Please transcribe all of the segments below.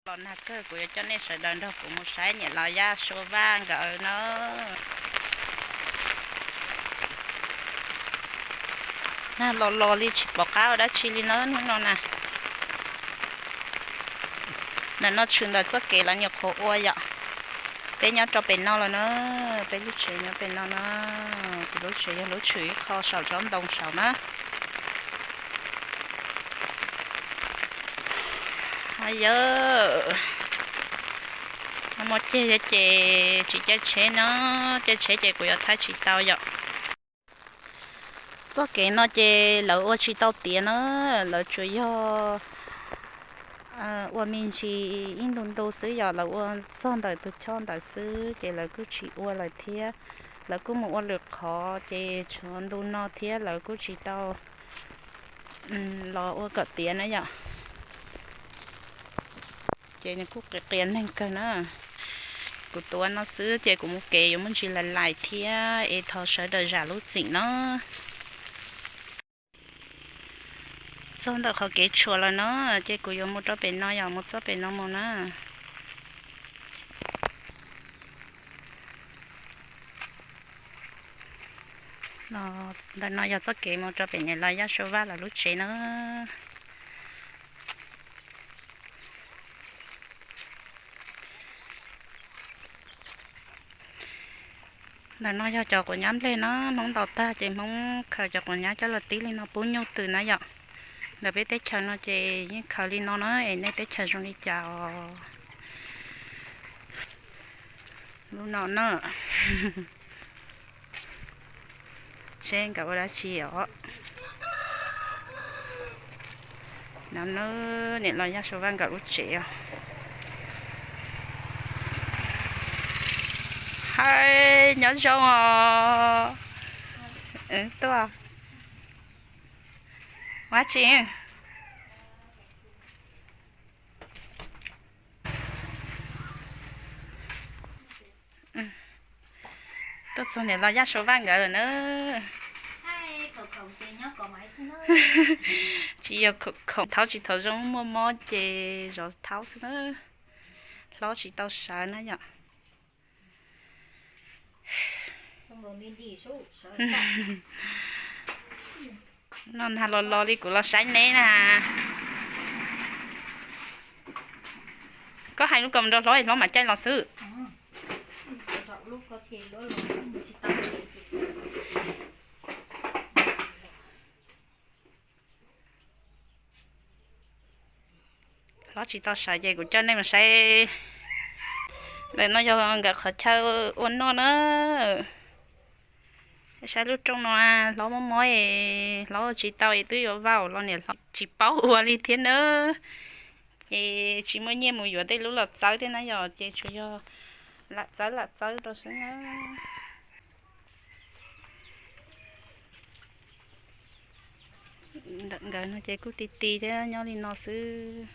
Los nag kawg, kuv yuav coj nej sawv daws nrog kuv mus saib niam laus Yaj Suav Vaj nkawd na. Nag los los li tsis pom qab ua dab tsi li na hnub no na. Ntawm no tshwm ntawm txoj kev lawv nyuam qhuav ua yom. Peb nyob rau pem no lawm na, peb lub tsev nyob pem no na. Kuv lub tsev yog lub tshwm ib qho saum tsob ntoo saud na. Yawm, muaj ceg thiab ces tsis caij tsheb no, caij tsheb ces kuv yuav thaij tsis tau yom. Txoj kev no ces lawv ua tsis tau tiav na, lawv tsuas yog ua me ntsis ib ntu ntu xwb yom, lawv ua txog ntawm tus choj ntawd xwb ces lawv kuj tsis ua lawm thiab. Lawv kuj mus ua lwm qhov ces tshuav ntu no thiab lawv kuj tsis tau los ua kom tiav na yom. Ces nws kuj qias qias neeg kawg na. Kuv tuav no xwb ces kuv mus kev yuav muaj ntsis lais lais thiab es thov sawv daws zam lub txim no. Txog ntawm qhov kev tshuam lawm no, ces kuv yuav mus rau pem no yom, mus txoj pem no mus na. Ntawm no yog txoj kev mus rau pem niam laus Yaj Suav Vaj lawv lub tsev na. Ntawm no yog cov quav nyab nplej na, Hmoob ntaus tag ces Hmoob khaws cov quav nyab coj los tib li no pub nyuj tws na yom. Ntawm peb teb chaws no ces yeej khaws li no na, es nej teb chaws zoo li cas os? Lub no na. Seb nkawd ua dab tsi os. No na, niam laus Yaj Suav Vaj nkawd lub tsev os. Hais nyob zoo os. Tuaj. Ua dab tsi? Tuaj txog niam laus Yaj Suav Vaj nkawd lawm na. Tsis yog khoom, thaub tsis thaum zoo muaj mob ces zov thaub xwb na. Hlob tsis tau sawv na yom. No nag los los li kuv los saib neb na. Koj hais lub ko mus rau hlob es hlob mam caij los xwb. Hlob tsis tau sawv ces kuv coj nej mus saib. Ntawm no yog nkawd qhov chaw ua noj na. Saib lub rooj no, hlob mob mob es hlob tsis tau es twb yuav vaus los niam hlob tsis paub ua li thiab na. Ces tsis muaj nyiaj mus yuav tej lub los txawb thiab na yom, ces tsuas yog lam txawb lam txawb rau xwb na. Ntawm nkawd no ces kuj ti ti thiab nyob li no xwb.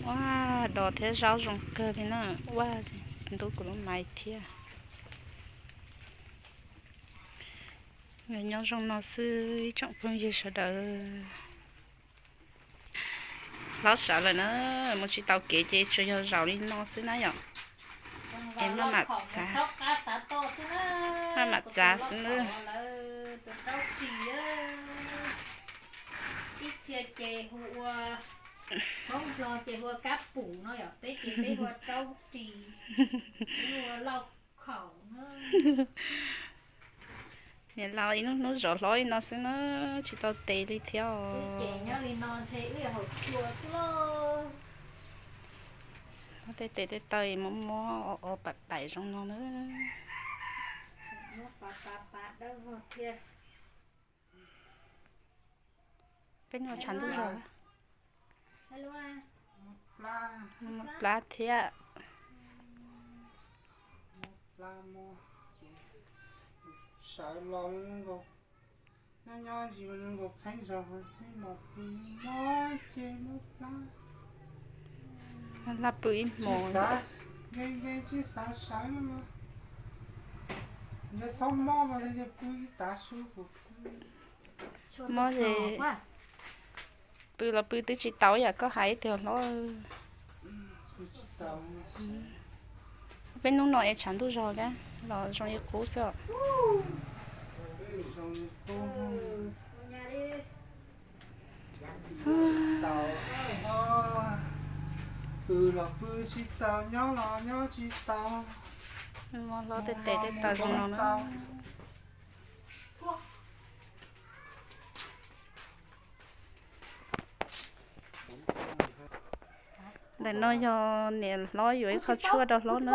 Ua, dos thiab zaub zoo kawg li na. Ua, ntub kuv lub maiv thiab. Nyob zoo no xwb ib tsoom phooj ywg sawv daws. Hlob sawv lawm na, mus tsis tau kev ces tsuas yog zaum li no xwb na yom. Es maj mam txav, maj mam txav xwb na. Ib txhia ces hu ua, Hmoob Nplog ces hu ua kab pum no yom, peb ces peb hu ua raub ris, peb hu ua lauj khaum na. Niam laus ib hnub hnub zov hlob li no xwb na, tsis tau tes li thiab os. Ces nyob li no ntshe wb yog haus cua xwb lauj. Tej tes tej taw mob mob o o paim paim zoo no na. Muab pav pav pav dawb vog thiab. Peb no tshav ntuj zog. Plab thiab. Sawv los nyob nyob ntsis mas nkaus kheeb zog, mos pw mob ces mob plab. Laj pw ib hmos. Nkees nkees tsis xav sawv no mas. Yog txhob mob mas yog pw ib tav su. Mob ces pw los pw twb tsis tau yam koj hais tiag hlob. Peb hnub no es tshav ntuj zog kab los zoo li qub xwb. Pw los pw tsis tau, nyob los nyob tsis tau. Mob hlob tej tes tej taw zoo no na. Ntawm no yog niam hlob yuav ib qho tshuaj rau hlob na.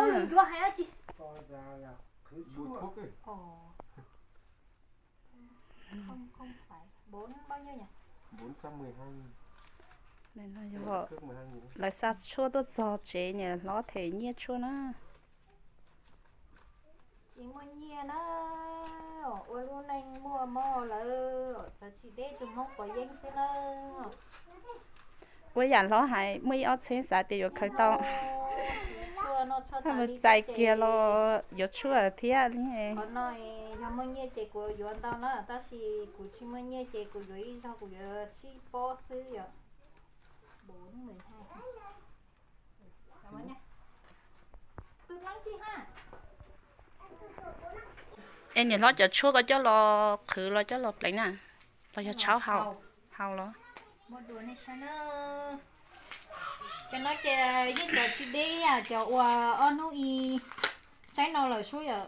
Lawv xa tshuaj tuaj txog tsev, niam hlob them nyiaj tshuaj na. Tsis muaj nyiaj na, ua lub neej muaj mob lawm, txawm tsis deb tus hmoob quav yeeb xwb na. Ua yam hlob hais muaj ib ob txheeb xav tias yuav khaws tau, mus txais kiag los yuav tshuaj thiab li. Qhov no yog muaj nyiaj ces kuv yuav ntau na, tab sis kuv tsis muaj nyiaj ces kuv yuav ib zaug kuv yuav tsib pob xwb yom. Es niam hlob, cov tshuaj koj coj los qhwv los coj los pleev na, los yog tshab haus los? Cov no ces yeej txawm tsis deb ib yam cov uas ob hnub ib tsaib no lawm sub yom,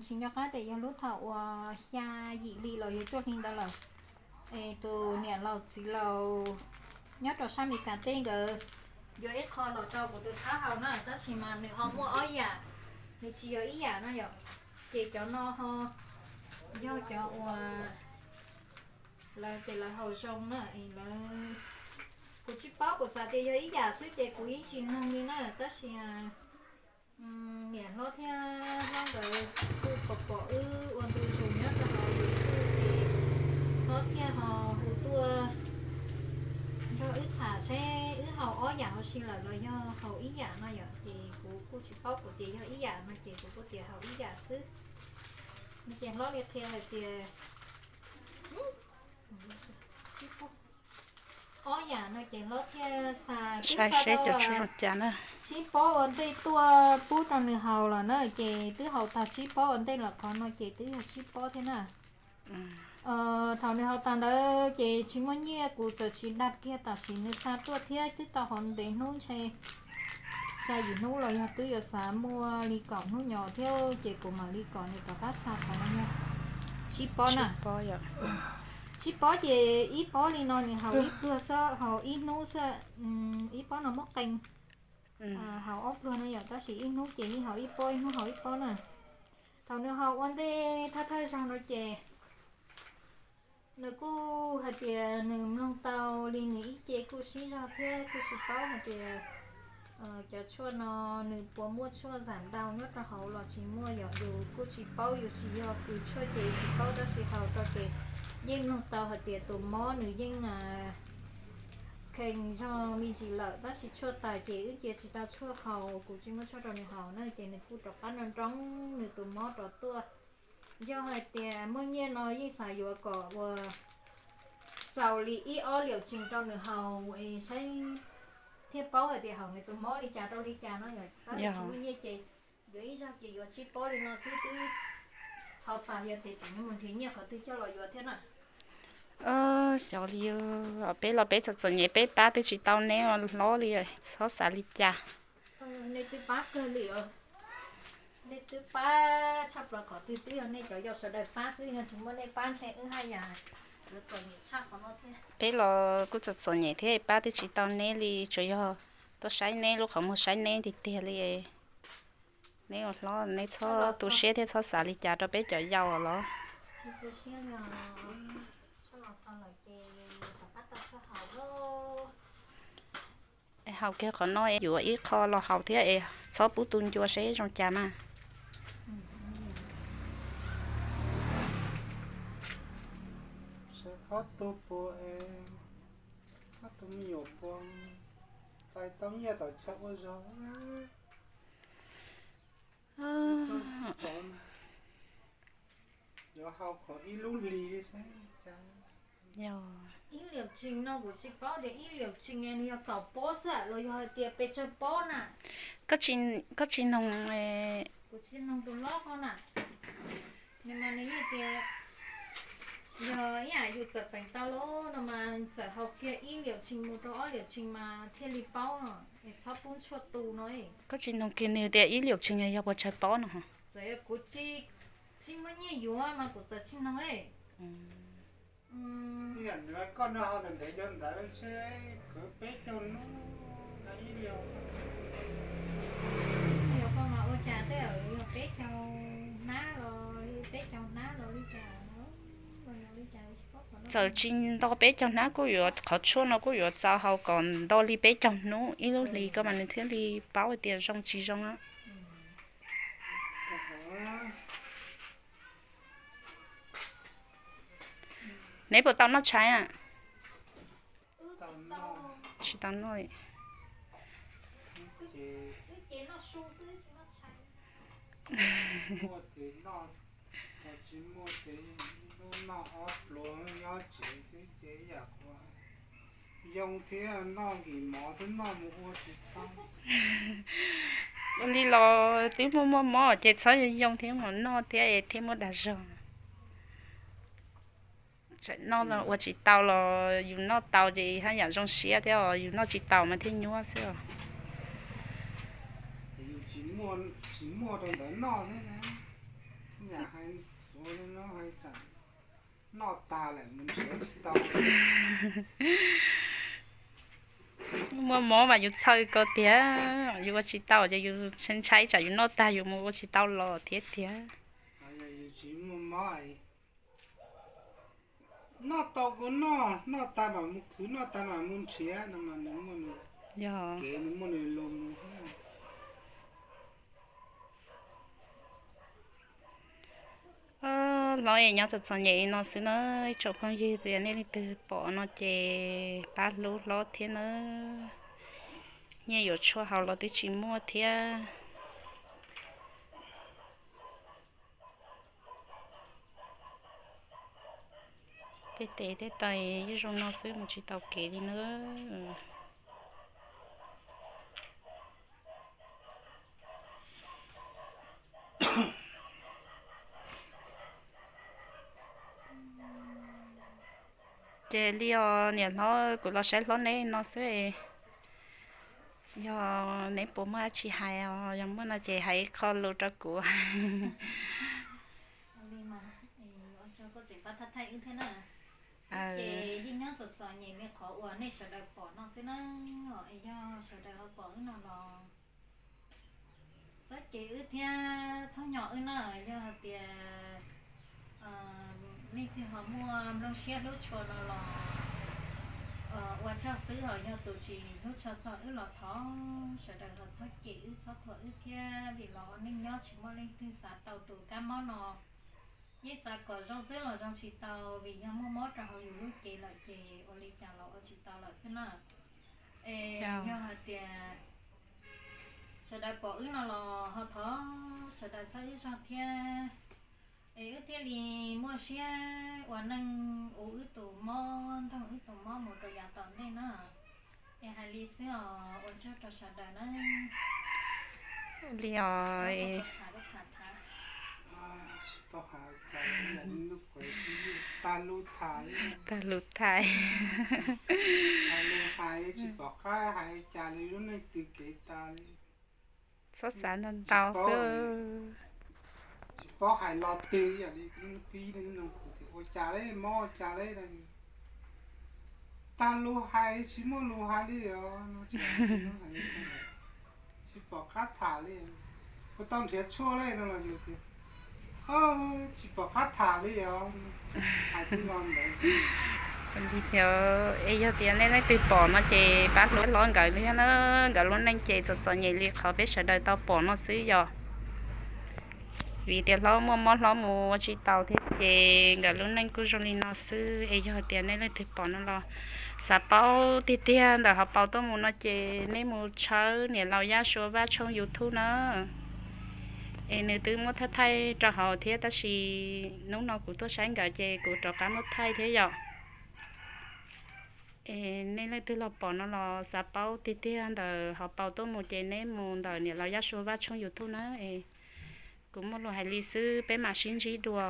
tsis nco qab tias yog lub thaum uas xya yim hli los yog cuaj hli ntawd lawm. Es tus niam laus txiv laus nyob rau sab Meskas teb nkawd yuav ib qho los rau kuv tus tshab haus na, tab sis mas nws ho muaj ob yam, nws tsis yog ib yam no yom. Ces cov no ho yog cov uas lawv ces lawv haus zoo na, es lawv, kuv tsis paub, kuv xav tias yog ib yam xwb ces kuv yeej tsis nug li na, tab sis niam hlob thiab hlob nkawd kuj pom pom wb ua ntu zus nyob rau hauv YouTube ces hlob thiaj ho hu tuaj nrog wb tham seb wb haus ob yam huv si lawm los yog haus ib yam no yom, ces kuv kuj tsis paub, kuv tias yog ib yam no ces kuv kuj tias haus ib yam xwb. No ces hlob li qhia hais tias ob yam no ces hlob thiaj xa, twb xa tau tsib pob ua ntej tuaj pub rau nws haus lawm na, ces twb haus tag tsib pob ua ntej lawm, qhov no ces twb yog tsib pob thiab na. Thaum nws haus tag ntawd ces tsis muaj nyiaj, kuv txawm tsis dag kiag, tam sim nws xa tuaj thiab twb tau hov ntev hnub ntshe xya yim hnub los yog twb yuav xav muaj li kaum hnub nyob thiab, ces kuv mam li kom nws rov qab xa qhov no yog tsib pob na. Tsib pob ces ib pob li no nws haus ib pluag xwb, haus ib hnub xwb. Ib pob no muab qee, haus ob pluag no yom, tab sis ib hnub ces yeej haus ib pob, ib hnub haus ib pob na. Thaum nws haus ua ntej thawj thawj zaug no ces nws kuj hais tias nws mloog tau li nws ib ce kuj sib zog thiab kuj tsis paub hais tias cov tshuaj no nws puas muaj tshuaj zam dau nyob rau hauv los tsis muaj, yog yus kuj tsis paub, yus tsis yog kws tshuaj ces yus tsis paub, tab sis haus rau ces yeej mloog tau hais tias tus mob nws yeej kheev zog me ntsis lawm, tab sis tshuaj tas ces wb cia tsis tau tshuaj haus, kuv tsis muaj tshuaj rau nws haus na, ces nws kuj rov qab nroo nroo nws tus mob rov tuaj. Yog hais tias muaj nyiaj no yeej xav yuav kom uas txaus li ib ob liam tsees rau nws haus es saib thiaj paub hais tias haus nws tus mob li cas rau li cas no yom. Tab sis tsis muaj nyiaj ces yuav ib zaug ces yuav tsib pob li no xwb twb haus tas, yog tias tseem yuav mus nrhiav nyiaj qhov twg coj los yuav thiab na. Xyov li, peb los peb txom txom nyem, peb pab twb tsis tau neb hlob li, txhob xav li cas. Nej twb pab kawg li os. Nej twb pab tshaj plaws, qhov twg twb yog nej cov yau sawv daws pab xwb, yog tsis muaj nej pab ntshe wb haj yam yuav txom nyem tshaj qhov no thiab. Peb los kuj txom txom nyem thiab, pab twb tsis tau neb li, tsuas yog tuaj saib neb lub qhov muag, saib neb tiag tiag li. Neb ua hlob neb txhob tu siab thiab txhob xav li cas rau peb cov yau los. Haus kiag qhov no, yuav ib qho los haus thiab es txhob pub tu ncua seb zoo cas mas. Ob tug puas, ob tug me nyuam puas txais tau nyiaj tom chaw ua zog? Tod, Yuav hau kom ib lub hlis xwb. Ib liam tsees no kuv tsis paub tias ib liam tsees nws yog kaum pob xwb los yog hais tias pes tsawg pob na. Koj tsis noog, kuv tsis noog tus hlob ko na. Nws mas nws yeej tias yog ib yam yus txawm peem tau lawm no mas txawm haus kiag ib liam tsees mus rau ob liam tsees mas thiaj li paub no, es txhob pub tshuaj tu no. Koj tsis noog kiag nws tias ib liam tsees yog puas tsawg pob no. Txawm yog kuv tsis muaj nyiaj yuav mas kuv txawm tsis noog li. Koj nrog hau ntawd ntev ntev cov ntawd seb khwv peb caug hnub ib liam. Yog koj mas ua cas tej zaum yog peb caug hnab los li, peb caug hnab los li cas. Txawm tsis nto peb caug hnab kuj yuav, qhov tshuaj no kuj yuav txaus haus kom nto li peb caug hnub ib lub hlis ko mas nws thiaj li paub hais tias zoo tsis zoo. Neb puas tau noj tshais? Tsis tau noj. Tsis muaj ces noj ob pluas nyob tsev xwb ces ib yam qhuav yoo thiab, noj nkim mov xwb noj mus ua tsis tau. Ua li los twb muaj muaj mob ces txhob yoo thiab mus noj thiab es thiaj muaj dag zog. Tseem noj ua tsis tau los yus noj tau ces haj yam zoo siab thiab os, yus noj tsis tau mas thiaj nyuaj xwb os. Tsis muaj rau ntawd noj thiab, yam hais, hais tsam noj tag lawm mus nrhiav tsis tau. Muaj mob mas yus txhawj kawg tiag, yus ua tsis tau ces yus ntshai tsam yus noj tag yus mus ua tsis tau los thiab tiag. Yus tsis muaj mob, noj tau kuj noj, noj tag mam mus khwv, noj tag mam mus nrhiav no mas nws muaj nws kev, nws muaj nws lus mus. Hlob es nyob txom txom nyem li no xwb na, ib tsoom phooj ywg, yog nej leej twg pom no ces pab hlub hlob thiab na. Nyiaj yuav tshuaj haus los twb tsis muaj thiab. Tej tes tej taw yeej zoo no xwb, mus tsis tau kev li na. Ces li os niam hlob, kuv los saib hlob neb no xwb. Yog neb puas muaj dab tsi hais os, yog muaj no ces hais ib qho lus rau kuv. Ces yeej nyob txom txom nyem li qhov uas nej sawv daws pom no xwb na. Yog sawv daws ho pom wb no los txhob cem wb thiab txhob nyom wb na. Yog hais tias leej twg ho muaj nplooj siab hlub tshua no los ua tsaug xwb, ho yog tus tsis hlub tshua txog wb los thov sawv daws ho txhob cem wb txhob thuam wb thiab, vim los ua neej nyob tsis muaj leej twg xav tau tus kab mob no. Yeej xav kom zoo xwb los zoo tsis tau, vim yog muaj mob rau hauv yus lub cev lawm ces ua li cas los ua tsis tau lawm xwb na. Es yog hais tias sawv daws pom wb no los ho thov sawv daws txhawb wb zog thiab, es wb thiaj li muaj siab ua neej, ua wb tus mob, ntoog wb tus mob mus rau yav tom ntej na. Es hais li xwb os, ua tsaug rau sawv daws na. Li os. Tag lus tham, tag lus tham, tsis pom qab hais cas li, lub neej tws kev tas li. Txhob xav ntau ntau xwb. Tsis paub hais lo twg li, pib ua cas li, mob ua cas li. Tag lus hais tsis muaj lus hais li os. Tsis pom qab tham li. Kuv tau nrhiav tshuaj li no los yus tias tsis pom qab tham li os. Hais tib lo ntawd. Es yog tias nej leej twg pom no ces pab hlub hlob nkawd li thiab na. Nkawd lub neej ces txom txom nyem li qhov peb sawv daws tau pom no xwb yog. Vim tias hlob muaj mob hlob mus ua tsis tau thiab ces nkawd lub neej kuj zoo li no xwb. Es yog tias nej leej twg pom no los xav paub tiag tiag ntawm hauv paus tuaj mus no ces nej mus tshawb niam laus Yaj Suav Vaj tshooj YouTube na. Es nws twb muab thaij thaij rau hauv thiab, tab sis hnub no kuv tuaj saib nkawd ces kuv rov qab muab thaij thiab yom. Es nej leej twg los pom no los xav paub tiag tiag ntawm hauv paus tuaj mus ces neb mus ntawm niam laus Yaj Sua Vaj tshooj YouTube na. Es kuv muaj lus hais li xwb, peb mam sib ntsib dua.